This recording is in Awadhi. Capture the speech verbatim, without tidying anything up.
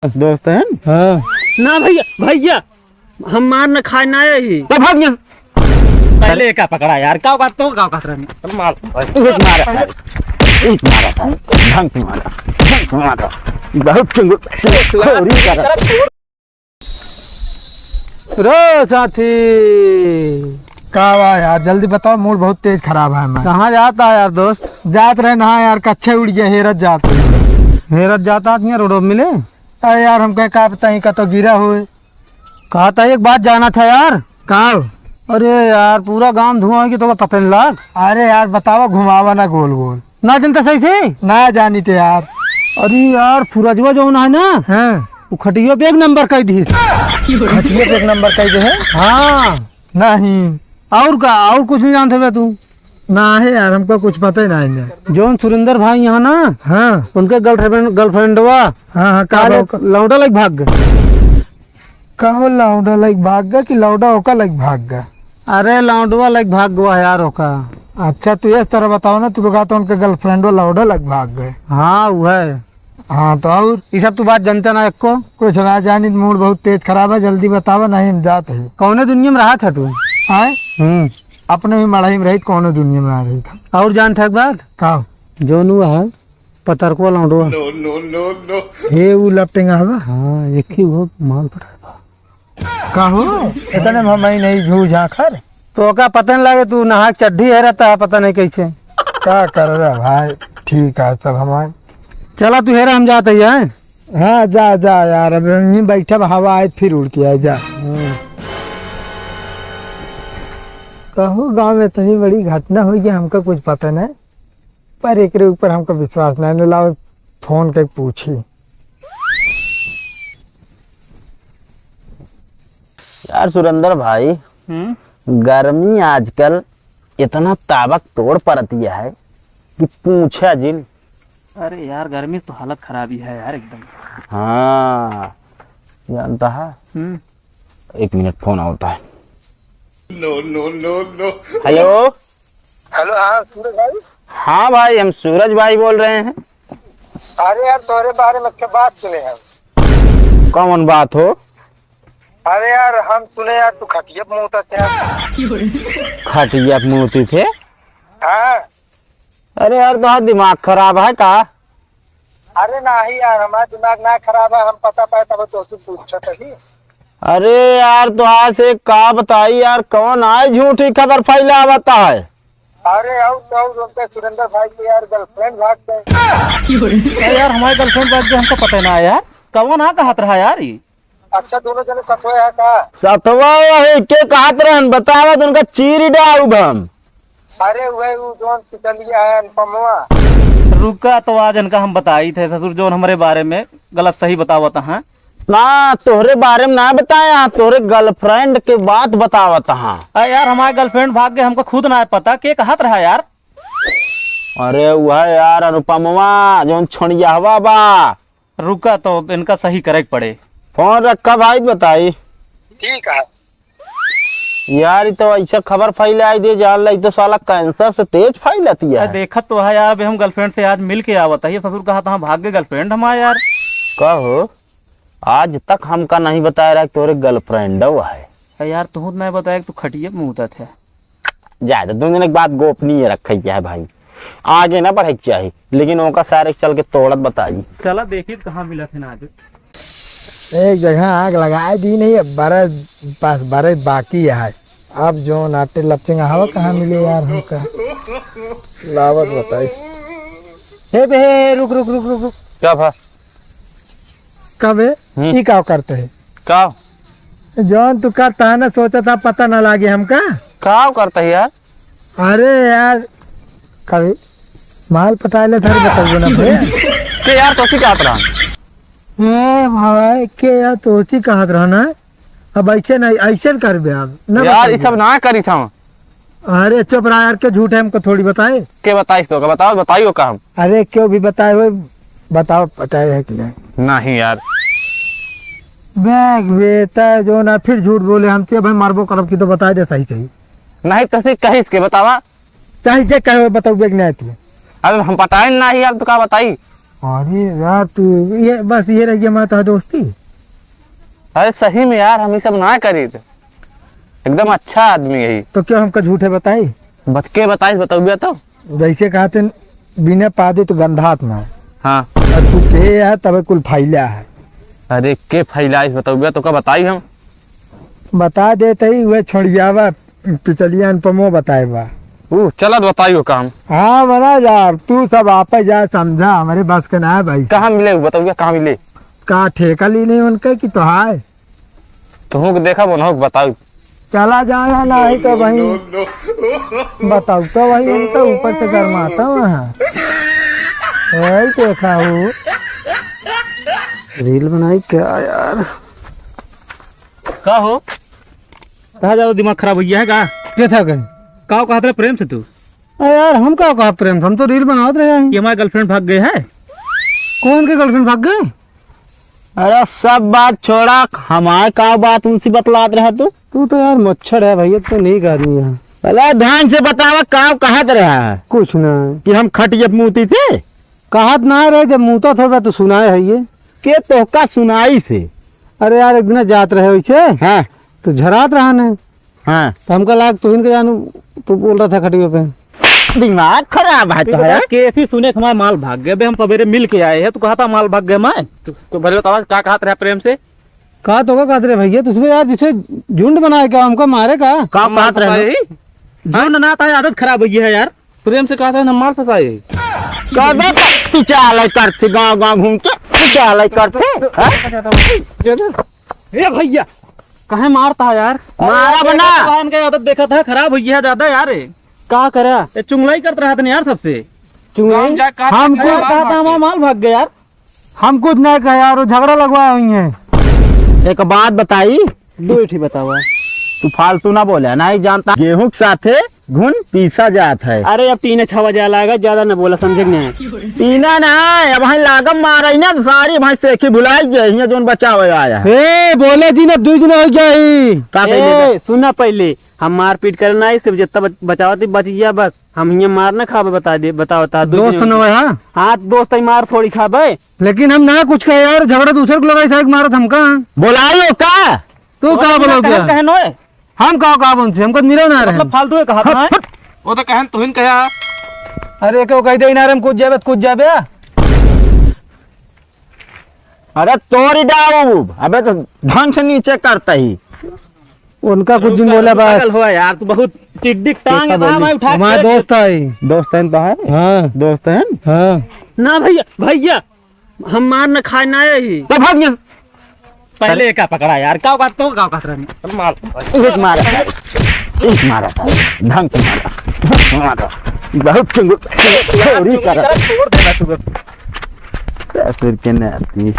बस दोस्त हैं? हाँ। ना भैया, भैया, हम मार न खाए ना यही। तो भाग यहाँ। पहले का पकड़ा यार, का बात तो का बात रहनी? मार। तू मारा। तू मारा। ढंग से मारा। ढंग से मारा। बहुत चंगुल। चोरी कर। रो साथी। का बा यार, जल्दी बताओ, mood बहुत तेज खराब है हमारा। कहाँ जाता है यार दोस्त? जात रहे ना यार, कच्छे उड़ गया, हेरत जात रहे। हेरत जाता आदमी रोड मिले? अरे यार, हमके का पता ही कतो गिरा होए। कहा था एक बात जाना था यार। का? अरे यार, पूरा गांव धुआं हो गया, तो पता नहीं लाग। अरे यार, बतावा, घुमावा ना गोल गोल। ना जनता सही से? ना जानी थे यार। अरे यार, फुरजवा जौन है ना, हाँ। वो खटियो पे एक नंबर कह दी। खटियो पे एक नंबर कह दे है? हाँ। नहीं। और का, और कुछ नहीं जानते बे तू? ना है यार, हमको कुछ पता ही नहीं है। जौन सुरेंद्र भाई यहाँ ना, हाँ। उनके girlfriend, girlfriendवा हाँ, हाँ, का काले बा ओका? लौंडा लग भाग गए। कहो लौंडा लग भाग गए कि लौंडा ओका लग भाग गए? अरे लौंडवा लग भाग गवा है यार ओका। अच्छा, तू इस तरह बताओ ना, तू तो कहा था उनके girlfriendवा लौंडा लग भाग गए। हाँ, वो है। हाँ, तो और? ये सब तू बात जानता ना एको? कुछ ना जानी, mood बहुत तेज खराब है, जल्दी बतावा, नहीं हम जात है। कौने दुनिया में रहा था तू? आए? हम्म। अपने भी मड़ाई में रही, कौने दुनिया में आ रही था। और जान था एक बात? का? जोनू है, पतरको लौंडो। No, no, no, no। हे, उ लपटेंगा हवा? हाँ, एक ही वो माल पड़ा था। का हो? इतने में हम ही नहीं झू झांखर। तो का पता नहीं लगे, तू नहा के चड्ढी है रहता है, पता नहीं कैसे। का कर रहा भाई, ठीक है सब हमारे। चला तू हेरा, हम जाते ही हैं। हाँ, जा, जा यार, अब यहीं बैठब, हवा आए फिर उड़ के आए, जा। हम्म। कहो गाँव में इतनी बड़ी घटना हुई कि हमका कुछ पता नहीं, पर एकरे ऊपर हमका विश्वास नहीं, न लाओ फोन करके पूछी। यार सुरेंद्र भाई, हम्म? गर्मी आजकल इतना ताबक तोड़ पड़ती है कि पूछा जिन। अरे यार, गर्मी से तो हालत खराब ही है यार एकदम। हाँ, जानता है। हम्म। एक मिनट, फोन आवता है। No, no, no, no। हेलो। हेलो, हाँ, सूरज भाई। हाँ भाई, हम सूरज भाई बोल रहे हैं। अरे यार, तोरे बारे में एक बात सुने हम। कौन बात हो? अरे यार, हम सुने यार, तू खटिया पे मूतत है। खटिया पे मूती थे? हाँ। अरे यार, तुम्हारा दिमाग खराब है का? अरे नाही यार, हमारा दिमाग ना खराब है, हम पता पाए तब तोसे पूछत हई। अरे यार, तोहार से का बताई यार, कौन आए झूठी खबर फैलावत है। अरे और तो और, उनके सुरेंद्र भाई के यार girlfriend भाग गए। अरे यार, हमारे girlfriend भाग गए, हमको पता ही ना है यार, कौन आ कहत रहा यार ये? अच्छा, दोनों जने सतवे है का? सतवा वही के कहत रहन, बतावा तो उनका चीरी डाउब हम। अरे वही वो जौन पिटलिया है अनुपमवा। रुका तो आज इनका हम बताई थे ससुर, जौन हमरे बारे में गलत सही बतावत हैं। ना, तोहरे बारे में ना बताया, तोहरे girlfriend के बात बतावत हाँ। अरे यार, हमारे girlfriend भाग गए, हमको खुद ना पता, के कहत रहा यार? अरे वह यार अनुपमवा, जौन छोड़िया हवा बा। रुका तो इनका सही करे के पड़े। फोन रखा भाई, बताई। ठीक है। यार, ई तो ऐसा खबर फैलाई दे, जान ला, ई तो साला कैंसर से तेज फैलती है। अरे, देखत तो है यार, अबे हम girlfriend से आज मिल के आवत है, ये ससुर कहा था भाग गए girlfriend हमारा यार। का हो, आज तक हमका नहीं बताया रहा कि तोरे girlfriend है। अरे यार, तू नहीं बताया कि तू खटिया पे मूतत है। जाए तो, दोनों जने के बात गोपनीय रखे के है भाई, आगे ना बढ़े के चाही, लेकिन ओका सारे चल के तोड़त बताई। चला देखी कहाँ मिलत है ना आज। एक जगह आग लगाए दी नहीं, अब बरे पास बरे बाकी है। अब जो नाटे लपचेंगा हवा कहाँ मिले यार हमका। लावत बताई। हे बे, हे, रुक, रुक, रुक, रुक, रुक। का भा? का बे? हम्म। ई का करते है? का? जौन तू करता है ना, सोचा था पता ना लागे हमका। का करता है यार? अरे यार, कभी माल पटाए ले थारे बताइए ना बे। के यार, तोसी कहत रहन? ए भाई, के यार, तोसी कहत रहन है? अब ऐसे नहीं, ऐसे न करबे अब। न यार, बताइए। ई सब ना करी था। अरे चुप रहा यार, के झूठ है हमको थोड़ी बताए। के बताइस तो, के बताओ, बताइयो का हम? अरे क्यों भी बताए हो, बताओ, बताए है कि नहीं? नहीं यार। बैग बेटा जो ना फिर झूठ बोले हमसे, भाई मारबो करब की तो बताए दे सही सही। नहीं तो से कहिस के बतावा। चाहे जे कहे बताओ, बैग नहीं तू। अब हम बताए नहीं, अब तो का बताई? अरे यार, तू ये, बस ये रह गया, मैं तो दोस्ती। अरे सही में यार, हम ये सब ना करी थे। एकदम अच्छा आदमी है। तो क्यों हमका झूठे बताई? बत के बताई, बतौबे तो। जैसे कहते, बिना पादे तो गंधात ना। हाँ। और तू के है, तबे कुल फैला है। अरे के फैला है, बतौबे तो का बताई हम? बता देते ही, वह छोड़ियावा पिचलिया अनुपमो बताए बा। ऊ, चलत बताइयो काम। हाँ, बना यार, तू सब आपे जा समझा, हमरे बस के ना है भाई। कहाँ मिले ऊ, बतौबे, कहाँ मिले? का ठेका ली नहीं उनके कि तो हाय? तुहूँ के देखा, उन्हों के बताऊ। चला जाया, नहीं तो वहीं बताऊ, तो वहीं उनके ऊपर से गरमाता वहाँ। वही देखा हो। रील बनाई क्या यार? का हो? कहाँ ज्यादा दिमाग खराब हो गया है का? के था कहे? का कहत रहे प्रेम से तू? अरे यार, हम का कहा प्रेम से? हम तो रील बनावत रहे हैं। कि हमारे गर्लफ्रेंड भाग गए है। कौन के गर्लफ्रेंड भाग गए? अरे सब बात छोड़ा, हमारे का बात उनसे बतलात रहा तू? तू तो यार मच्छर है भैया, तू नीक आदमी है। अरे ढंग से बतावा, का कहत रहा है? कुछ ना। कि हम खटिया पे मूती थे? कहत ना रहे, जब मूता थोड़ा तो सुनाए है ये। के तोहका सुनाई से? अरे यार, एक दिन जात रहे वैसे, हाँ। तो झरात रहा ने। हाँ। तो हमका लाग तुहिन के जानू, तू बोल रहा था खटिया पे। दिमाग खराब है तो है। कैसी सुने हमारा माल भाग गया बे, हम सवेरे मिल के आए हैं, तू कहा था माल भाग गया मैं? तू, तू भले बतावा, का कहत रहा प्रेम से? का तो का कहत रहे भैया, तुझे यार जिसे झुंड बनाए का, हमका मारे का? का कहत रहे? झुंड ना था, आदत खराब हो गई है यार। प्रेम से कहा था ना मार फंसाए। कबे तक तू चाले करते, गांव गांव घूम के तू चाले करते, हैं? ए भैया, काहे मारता है यार? मारा अरे बना। दुकान के आदत देखा था, खराब हो गया ज्यादा यार। का करा? ए चुंगलाई करत रहा था ना यार सबसे। चुंगलाई? हम जा, कहा हम था, कुछ मार कहा था, भाग हमारा माल भाग गया यार। हम कुछ नहीं कहे यार, वो झगड़ा लगवाए हुई हैं। एक बात बताई। दो ही बतावा। तू फालतू ना बोले, नहीं जानता। गेहूं के साथे घुन पीसा जात है। अरे अब तीन छवा जाए लागा, ज्यादा ना बोला, समझे कि नहीं? तीना ना, अब भाई लागम मारा ही ना, सारी भाई सेखी भुलाई गए, हियां जोन बचावे आया है। ए, बोले जी ना, दो दिन हो गया ही। का कह देगा? ए, सुना पहले, हम मारपीट करना है, सिर्फ जितना बच-, बचावत ही बच गया बस। हम हियां मार ना खाबे, बता दे, बताओ, बता दो दोस्त दिन न होए, हाँ? हाँ, दोस्त ही मार थोड़ी खाबे। लेकिन हम ना कुछ कहे यार, झगड़ा दूसरे को लगाई था, एक मारत हमका। बोलाइयो का? तू का बोलो क्या? कहन होए? हम का, का बोल से? हमको मिलो ना रहे। मतलब फालतू है कहा था, हट, हैं? हट। वो तो कहन तुहिन कहा। अरे क्यों कह दे ना रे, हम कूद जाबे, कूद जाबे। अरे तोरी डाउब, अबे तो ढंग से नीचे करता ही। उनका कुछ दिन बोला बस। पागल हुआ यार, तू बहुत टिक टिक टांग है, भाई उठा हमारा के दोस्त है। दोस्त है तो है? हाँ। दोस्त है? हाँ। ना भैया, भैया, हम मार न खाए ना यही। तो भाग गया। पहले का पकड़ा यार, का बात तो का बात रहनी? मार। एक मारा। एक मारा। ढंग से मारा। मारा। बहुत चुंगुर। चोरी करा। छोड़ देना तू। ससुर के नाती।